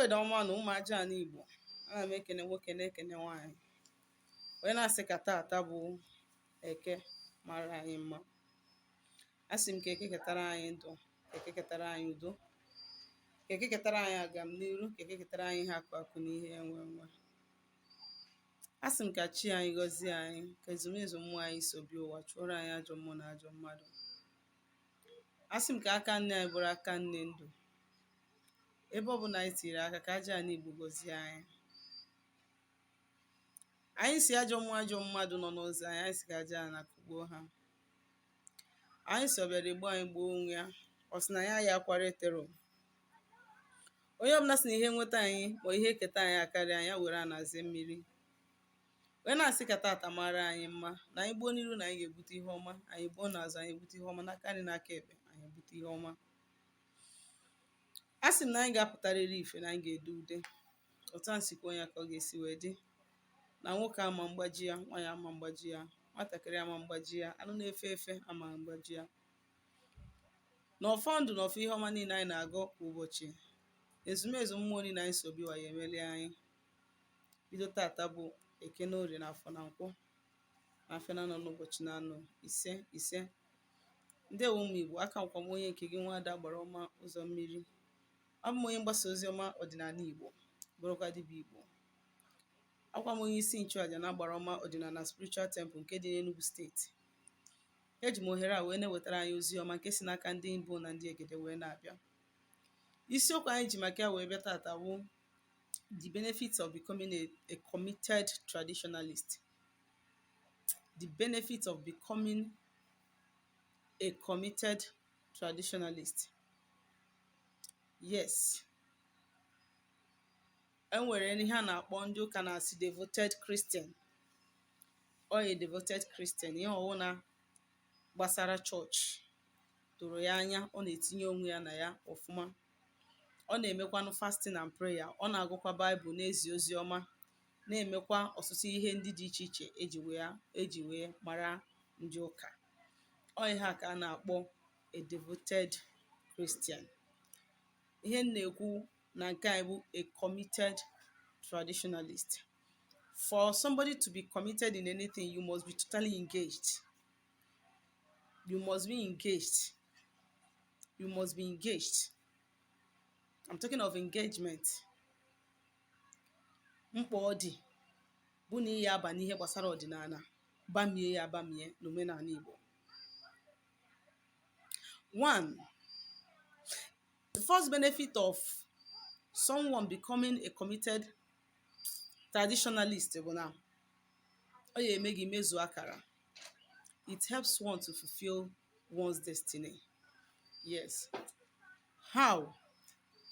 Mgbede ọma na ụmụ aja ala Igbo. Ana m ekene nwoke, na-ekene nwaanyị, wee na-asị ka taata bụ Eke mara anyị mma. Asị m ka Eke ketara anyị ndụ, ka Eke ketara anyị udo, ka Eke ketara anyị agam n'iru, ka Eke ketara anyị ihe akụ akụ na ihe enwe enwe. Asị m ka chi anyị gọzie anyị, ka ezumezu mmụọ anyị so bịa ụwa chụọrọ anyị ajọ mmụọ na ajọ mmadụ. Asị m ka aka nne anyị bụrụ aka nne ndụ. Ebe ọ bụla anyị tiri aka, ka aja ala Igbo gọzie anyị. Anyị si ajọ mmụọ, ajọ mmadụ nọ n'ụzọ anyị, anyị si ka aja ala kụgbuo ha. Anyị si ọbịara egbu anyị gbuo onwe ya. Ọ sị na ya ya akwara etero. Onye ọbụla sị na ihe nweta anyị ma ihe eketa anyị akarịa anyị, ya were anazie mmiri. Wee na-asị ka taata mara anyị mma, na anyị gbuo n'iru na anyị ga-ebute ihe ọma, anyị gbuo n'azụ anyị ebute ihe ọma, n'aka nri n'aka ekpe anyị ebute ihe ọma. A sị m na anyị ga-apụtarịrị ife, na anyị ga-ede ude. Otu a nsikwa onye ka ọ ga-esi wee dị na nwoke ama mgbaji ya, nwaanyị ama mgbaji ya, nwatakịrị ama mgbaji ya, anụ na-efe efe ama mgbaji ya, na ọfọ ndụ na ọfọ ihe ọma niile anyị na-agọ kwa ụbọchị, ezumezu mmụọ niile anyị so biwa ya emelie anyị. Bido tata bụ Eke na Orie na Afọ na Nkwọ na afịa na anọ n'ụbọchị na anọ. Ise, ise. Ndewo ụmụ Igbo. Aka nkwa m, onye nke gị, nwaada gbara ọma ụzọ mmiri. Abụ m onye mgbasa ozi ọma ọdịnala Igbo, bụrụkwa dibịa Igbo. Akwa m onye isi nchụàjà na agbara ọma ọdịnala Spiritual Temple nke dị n'Enugu Steeti. Eji m ohere a wee na-ewetara anyị ozi ọma nke si n'aka ndị mbụ na ndị egede wee na-abịa. Isiokwu anyị ji maka ya wee bịa tata bụ the benefits of becoming a committed traditionalist. The benefits of becoming a committed traditionalist. Yes, enwere ihe a na-akpọ, ndị ụka na-asị devoted Christian or a devoted Christian. Ihe ọwụna gbasara chọọchị doro ya anya, ọ na-etinye onwe ya na ya ọfụma. Ọ na-emekwanụ fasting and prayer, ọ na-agụkwa Baịbụl, na-ezi ozi ọma, na-emekwa ọtụtụ ihe ndị dị iche iche eji wee mara ndị ụka. Ọ ihe a ka a na-akpọ a devoted Christian. Ihe m na-ekwu na nke anyị bụ a committed traditionalist. For somebody to be committed in anything, you must be totally engaged. You must be engaged. You must be engaged. I'm talking of engagement. Mkpa ọ dị bụ na ihe aba n'ihe gbasara ọdịnala, bamie ya abamie n'omenala Igbo. One, the first benefit of someone becoming a committed traditionalist bụ na ọ ya eme gị mezuo akara. It helps one to fulfill one's destiny. Yes. How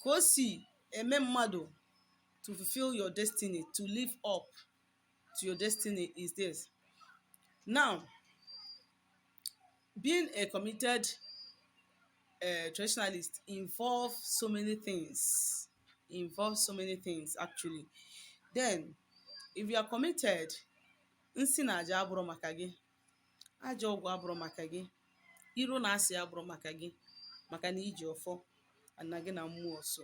ka o si eme mmadụ to fulfill your destiny, to live up to your destiny, is this: now, being a committed traditionalist involve so many things, involve so many things actually. Then if you are committed, nsị na aja abụrụ maka gị, ajọ ọgwụ abụrụ maka gị, iro na asị abụrụ maka gị, maka na iji ọfọ na gị na mmụọ so.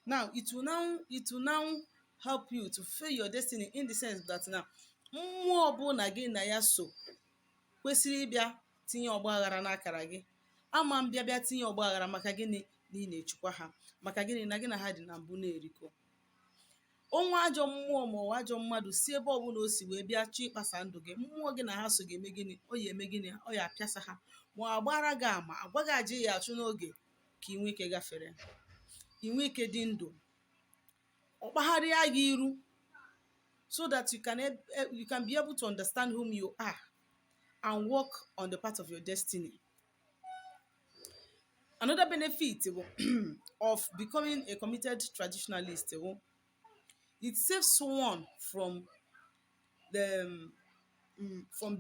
Now it will now help you to fulfill your destiny in the sense that na mmụọ ọbụla gị na ya so kwesịrị ịbịa tinye ọgba aghara n'akara gị ama mbịa bịa tinye ọgba aghara. Maka gịnị? Na ị na-echukwa ha. Maka gịnị? Na gị na ha dị na mbụ na-erikọ. Onwe ajọ mmụọ ma ọ ajọ mmadụ si ebe ọbụla o si wee bịa chọọ ịkpasa ndụ gị, mmụọ gị na ha so ga-eme gịnị? Ọ ya eme gịnị? Ọ ya apịasa ha, ma ọ agbara gị ama, agwa gị aja ya achụ n'oge ka ị nwee ike gafere, ị nwee ike dị ndụ. Ọ kpagharịa gị iru so that you can be able to understand whom you are and work on the path of your destiny. Another benefit of becoming a committed traditionalist bụ it saves one from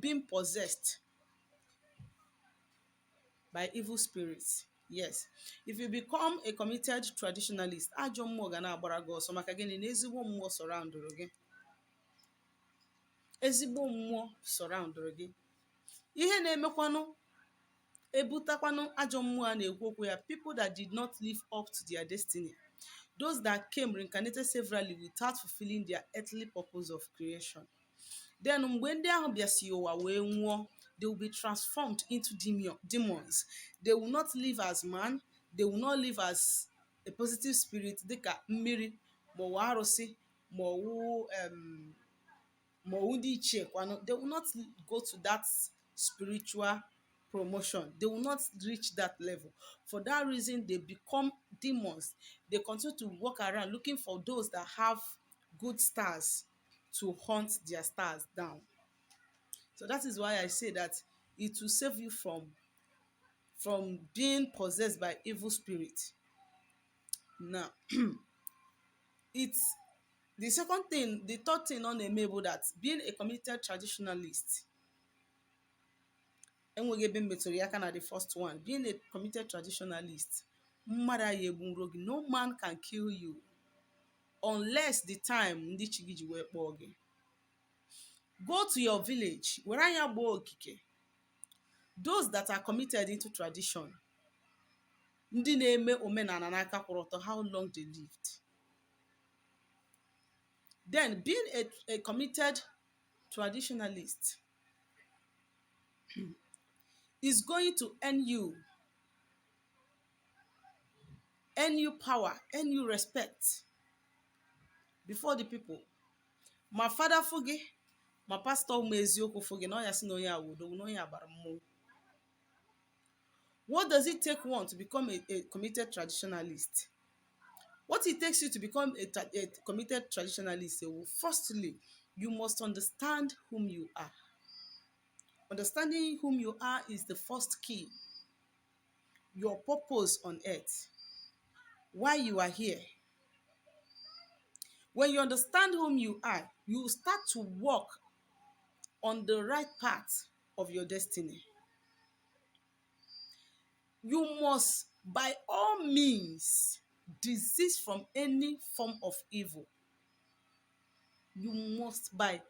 being possessed by evil spirits. Yes, if you become a committed traditionalist, ajọ mmụọ ga na-agbara gị ọsọ. Maka gịnị? Na ezigbo mmụọ surroundụrụ gị. Ezigbo mmụọ surroundụrụ gị. Ihe na-emekwanụ ebutakwanụ ajọ mmụọ a na-ekwu okwu ya, people that did not live up to their destiny. Those that came reincarnated severally without fulfilling their earthly purpose of creation. Then mgbe ndị ahụ bịasị ụwa wee nwụọ, they will be transformed into demons. They will not live as man, they will not live as a positive spirit dịka mmiri ma ọwụ arụsị ma ọwụ ndị ichie kwanụ. They will not go to that spiritual promotion. They will not reach that level. For that reason, they become demons. They continue to walk around looking for those that have good stars to hunt their stars down. So that is why I say that it will save you from being possessed by evil spirit. Now, it's the second thing, the third thing ọ na-eme bụ that being a committed traditionalist, enweghị ebe m metụrụ ya aka na the first one, being a committed traditionalist, mmadụ agha egbunro gị. No man can kill you unless the time ndị chi gị ji wee kpọọ gị. Go to your village, were anya gbaa okike. Those that are committed into tradition, ndị na-eme omenala n'aka kwụrụ ọtọ, how long they lived. Then being a committed traditionalist is going to earn you power, earn you respect before the people. Ma fada fụ gị, ma pastọ ụmụ eziokwu fụ gị na ọ ya sị na onye a wụ odogwu, na onye a gbara mmọnwụ. What does it take one to become a committed traditionalist? What it takes you to become a committed traditionalist, firstly, you must understand whom you are. Understanding whom you are is the first key. Your purpose on earth, why you are here. When you understand whom you are, you start to walk on the right path of your destiny. You must, by all means, desist from any form of evil. You must, by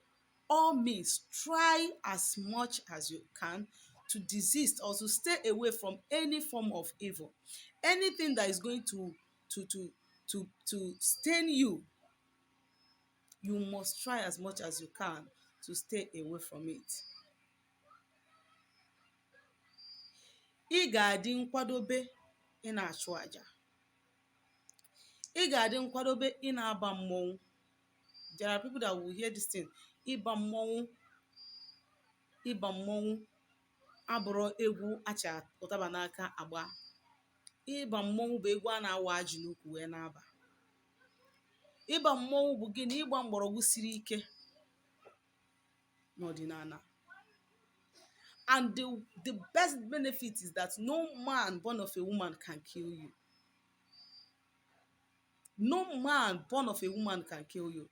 all means, try as much as you can to desist or to stay away from any form of evil. Anything that is going to stain you, you must try as much as you can to stay away from it. Ị ga-adị nkwadobe ị na-achụ àjà. Ị ga-adị nkwadobe ị na-aba mmọnwụ. There are people that will hear this thing. Ịba mmọnwụ, ịba mmọnwụ abụrọ egwu acha ụtaba n'aka agba. Ịba mmọnwụ bụ egwu a na-awa ajị n'ukwu wee na-aba. Ịba mmọnwụ bụ gịnị? Ịgba mgbọrọgwụ siri ike n'ọdịnala. And the best benefit is that no man born of a woman can kill you. No man born of a woman can kill you.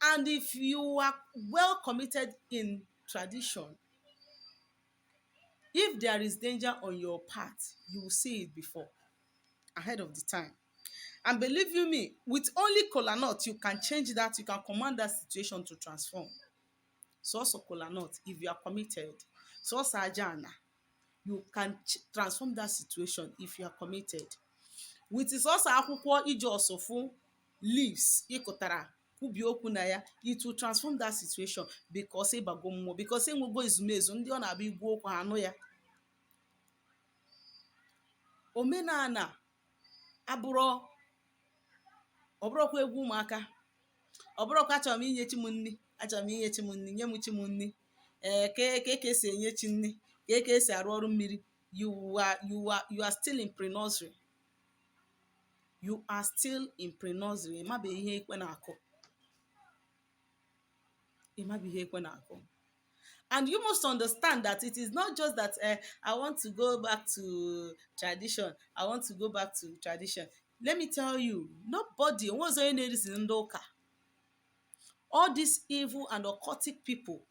And if you are well committed in tradition, if there is danger on your path, you will see it before, ahead of the time. And believe you me, with only kola nut, you can change that, you can command that situation to transform. Sọsọ kola nut, if you are committed. Sọsọ aja ana, you can transform that situation if you are committed. With sọsọ akwụkwọ iji ọsụfụ leaves ịkụtara kwubie okwu na ya, it will transform that situation because ịbago mmụọ, because enwego ezumezu ndị ọ na-abịa igwu okwu ha anụ ya. Omenala abụrọ ọ bụrọkwa egwu ụmụaka, ọ bụrọkwa achọrọ m inye chi m nni, achọrọ m inye chi m nni, nye m chi m nni. Ee, ke esi enye chi nni, ke esi arụ ọrụ mmiri. You are still in pre-nursery. You are still in pre-nursery. Ịmabeghị ihe ekwe na-akụ, ịmabeghị ihe ekwe na-akụ. And you must understand that it is not just that I want to go back to tradition, I want to go back to tradition. Let me tell you, nobody, onwezi onye na-erisi ndị ụka, all these evil and occultic people,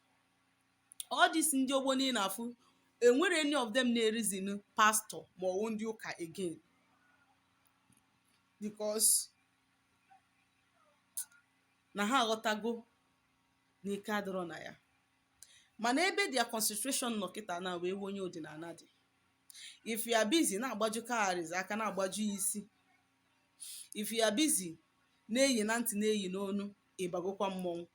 all these ndị ogbo niile afụ, enwere any of them na-erizin pastor ma ọwụ ndị ụka again, because na ha aghọtago na ike adịrọ na ya. Mana ebe their concentration nọ kịta na wee onye ọdịnala dị. If you are busy na-agbaju cowries aka, na-agbaju ya isi, if you are busy Na-eyi na ntị, na-eyi n'onu, ịbagokwa mmọnwụ.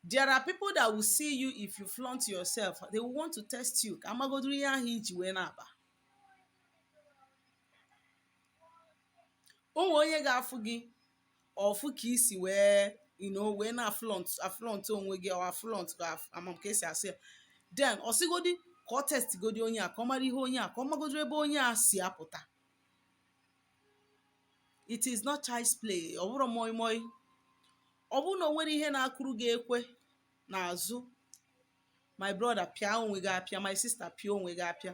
There are people that will see you if you flaunt yourself. They will want to test you ka amagodoro ihe ahụ iji wee na-aba. O nwee onye ga-afụ gị ọfụ ka isi wee wee na aflaunt onwe gị, or aflaunt ka amam ka esi asị ya. Then ọ sịgodi ka ọ testigodi onye a, ka ọ mara ihe onye a, ka ọ magodoro ebe onye a si apụta. It is not child's play. Ọ bụrụ moi moi, ọ bụrụ na o nwere ihe na-akụrụ gị ekwe n'azụ, my brother, pịa onwe gị apịa. My sister, pịa onwe gị apịa,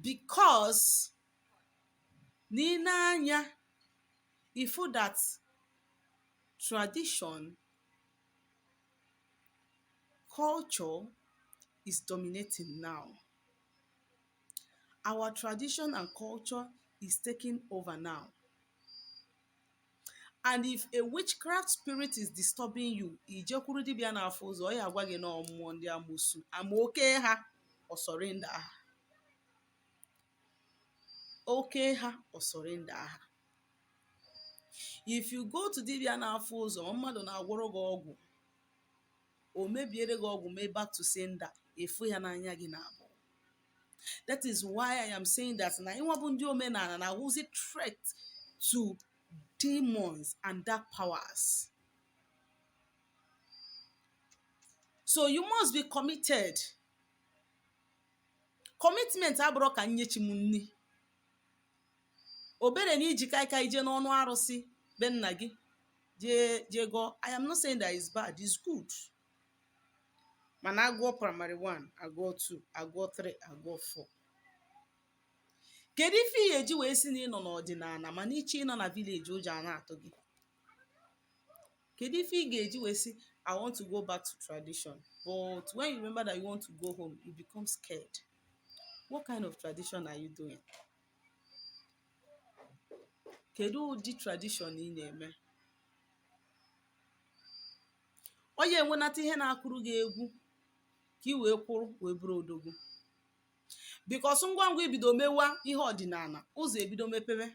because n'ile anya ifu that tradition, culture is dominating now. Our tradition and culture is taking over now. And if a witchcraft spirit is disturbing you, ijekwuru dibịa na-afụ ụzọ, ọ ya agwa gị na mmụọ ndị amosu ama oke ha, ọ surrender ha, oke ha, ọ surrender ha. If you go to dibịa na-afụ ụzọ, mmadụ na-agwọrọ gị ọgwụ, o mebiere gị ọgwụ, mee back to sender, efu ya n'anya gị na abụọ. That is why I am saying that na ịnwa bụ ndị omenala na-awụzi threat to demons and dark powers. So you must be committed. Commitment abụrụ ka nyechi m nni obere na iji kaikai jee n'ọnụ arụsị be nna gị jee jee gọọ. I am not saying that is bad, it's good. Mana agụọ primary 1, agụọ 2, agụọ 3, agụọ 4, kedu ife ị ga-eji wee si na ịnọ n'ọdịnala mana iche ịnọ na village, ụjọ a na-atụ gị? Kedu ife ị ga-eji wee sị, "I want to go back to tradition," but when you remember that you want to go home, you become scared? What kind of tradition are you doing? Kedu ụdị tradition ị na-eme? Ọ ya enwenata ihe na-akụrụ gị egwu ka ị wee kwụrụ wee bụrụ odogwu, because ngwa ngwa ibido mewa ihe ọdịnala, ụzọ ebido mepebe.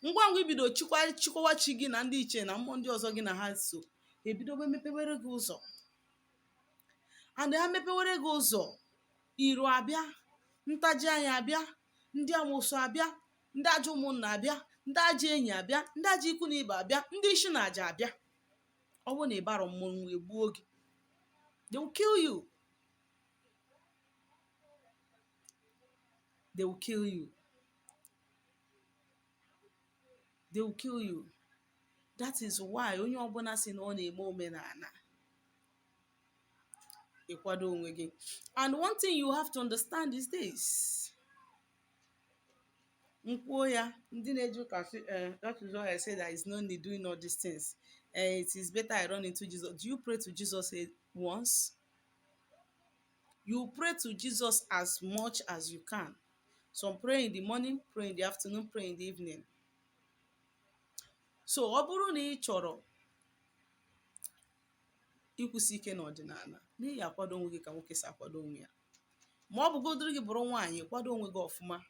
Ngwa ngwa ibido chịkwa chịkọwa chi gị na ndị ichie na mmụọ ndị ọzọ gị na ha so, ebido mepewere gị ụzọ. And ha mepewere gị ụzọ, iro abịa, ntaji anya abịa, ndị amụsụ abịa, ndị ajọ ụmụnna abịa, ndị ajọ enyi abịa, ndị ajọ ikwu na ibe abịa, ndị isi na aja abịa. Ọ bụrụ na ị barọ mmọnwụ, egbuo gị. They will kill you, they will kill you, they will kill you. That is why onye ọbụla si na ọ na-eme omenala, ịkwado onwe gị. And one thing you have to understand is this: nkwuo ya, ndị na-eje ụka sị, "That is why I say there is no need doing all these things. It is better I run into Jesus." Do you pray to Jesus once? You pray to Jesus as much as you can. Some pray in the morning, pray in the afternoon, pray in the evening. So ọ bụrụ na ị chọrọ ịkwụsị ike n'ọdịnala, n'ihi akwado onwe gị ka nwoke si akwado onwe ya, ma ọ bụgodiri gị bụrụ nwaanyị, kwado onwe gị ọfụma,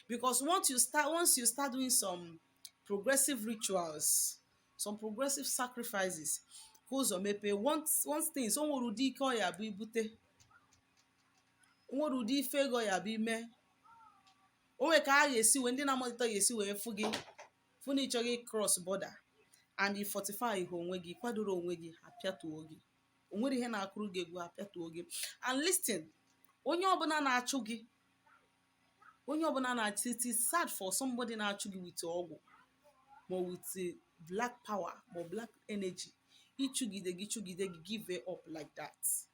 because once you start doing some progressive rituals, some progressive sacrifices, ka ụzọ mepee, once things, o nwere ụdị ike ọ ya bụ ibute, o nwere ụdị ife ego ya bụ ime, o nwere ka a ga-esi wee ndị na-amalite ga-esi wee fụ gị, fụ na ịchọghị cross border, and you fortify ha onwe gị, kwadoro onwe gị, apịatuo gị. O nwere ihe na-akụrụ gị egwu, apịatuo gị. And listen, onye ọbụla na-achụ gị, onye ọbụla na-achụ, it is sad for somebody na-achụ gị with ọgwụ ma with black power ma black energy, ịchụgide gị, chụgide gị, give up like that.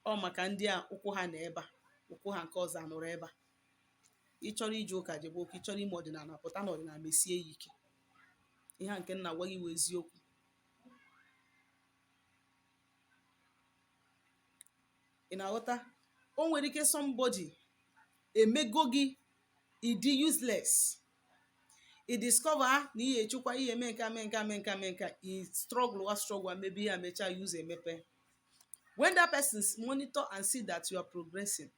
Ọ maka ndị a ụkwụ ha na ebe a, ụkwụ ha nke ọzọ anọrọ ebe a. Ị chọrọ ije ụka, jebe ụka. Ị chọrọ ime ọdịnala, pụta n'ọdịnala, mesie ya ike. Ihe a nke nna gwa gị wụ eziokwu. Ị na-aghọta? O nwere ike somebody emego gị ịdị useless. Ị discover na ihe echukwa ihe eme nka, mee nka, mee nka, mee nka, ị struggle wa struggle, mebe ihe, mechaa ya, ụzọ emepe. When that person monitor and see that you are progressing,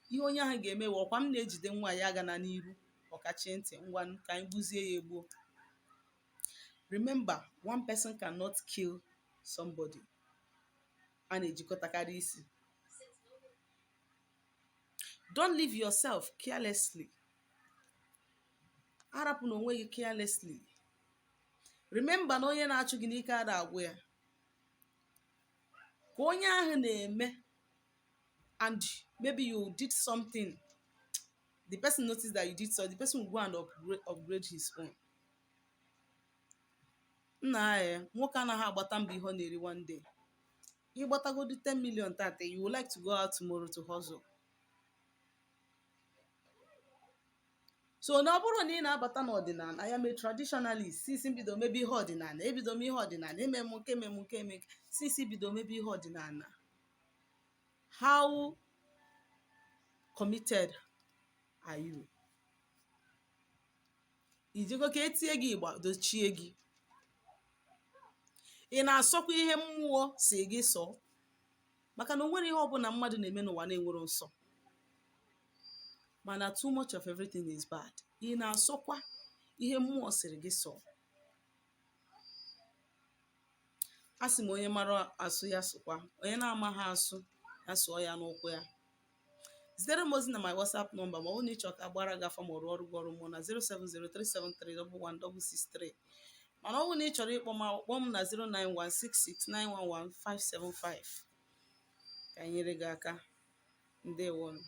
ihe onye ahụ ga-eme, ọkwa m na-ejide nwa ya aga na n'iru. Ọkachie ntị, ngwa, ka anyị gbuzie ya egbuo. Remember, one person cannot kill somebody. A na-ejikọtakarị isi. Don't leave yourself carelessly. Arapụ na onwe gị carelessly. Remember na onye na-achụ gị n'ike ada agwụ ya ka onye ahụ na-eme. And maybe you did something, the person notice that you did so, the person will go and upgrade his own. Nna ya, nwoke anaghị agbata mbọ ihe ọ na-eri. One day ịgbatagodi 10 million tata, you would like to go out tomorrow to hustle. So na ọ bụrụ na ị na-abata n'ọdịnala, I am a traditionalist since mbido mebe ihe ọdịnala. Ebido m ihe ọdịnala, eme m nke, eme m nke, eme since bido mebe ihe ọdịnala. How committed are you? Ijego ka etie gị ịgba dochie gị? Ị na-asọkwa ihe mmụọ si gị sọ? Maka na o nwere ihe ọbụla mmadụ na-eme n'ụwa na-enwero nsọ, mana too much of everything is bad. Ị na-asọkwa ihe mmụọ sịrị gị sọ? A sị m, onye mara asụ ya sụkwa, onye na-amaghị asụ ya sụọ ya n'ụkwụ ya. Zitere m ozi na my WhatsApp number ma ọ bụrụ na ị chọrọ ka agbara gị afa ma ọ rụọ ọrụ gị ọrụ mmụọ na 07037311663. Mana ọ bụrụ na ị chọrọ ịkpọ m, kpọọ m na 09166911575 ka anyị nyere gị aka. Ndewonụ.